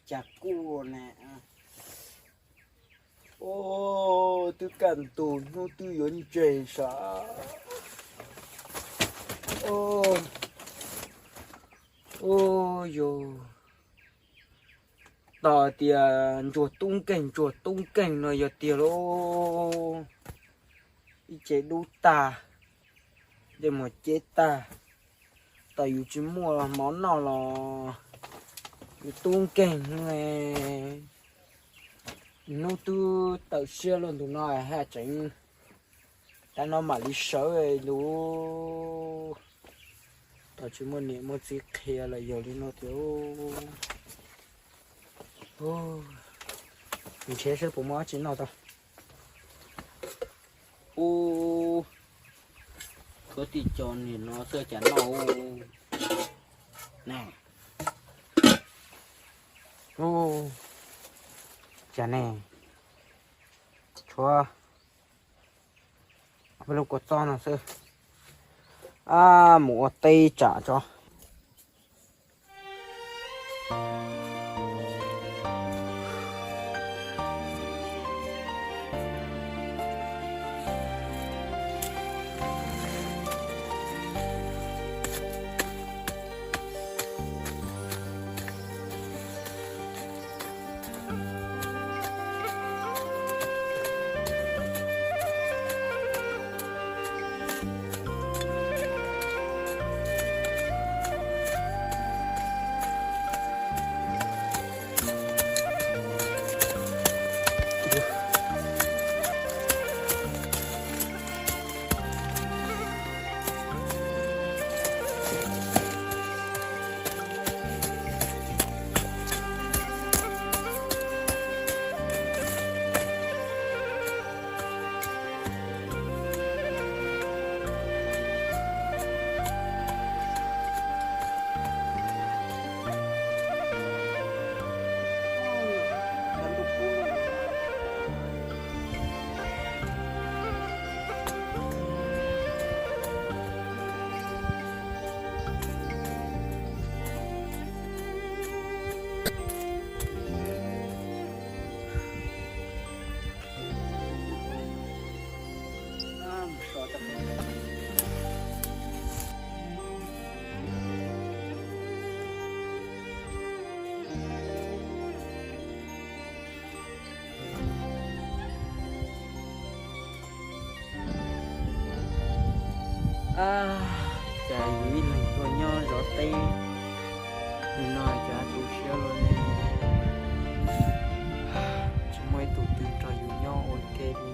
Cas kuj ne. Ua, twb kaj ntug hnub twb yuav ntseg sav. Ua, yog tos tias ntsuag tub nkeeg ntsuag tub nkeeg no yog tiag lauj. Ib ce dub tag, tej muag ceb tag, tos yus tsis muaj mov noj los yus tub nkeeg. Hnub twb tawm siab luaj ntu no haj tseem, tab no mam li sawv lus. Tos tsis muaj niam muaj txiv qhia los yog li no tiag. Nrhiav seb puas muaj dab tsi noj tau. Ub, tshuav tib co niag no tuaj cas noj ne. Ub, cas ne, tshuav peb lub kua txob no xwb. Ab, mus ua teb tsam tso. Ab, cas yus ib leeg tuaj nyob zov teb li no cas tu siab luaj ne. Tsis muaj ib tug twg nrog yus nyob ua ke li.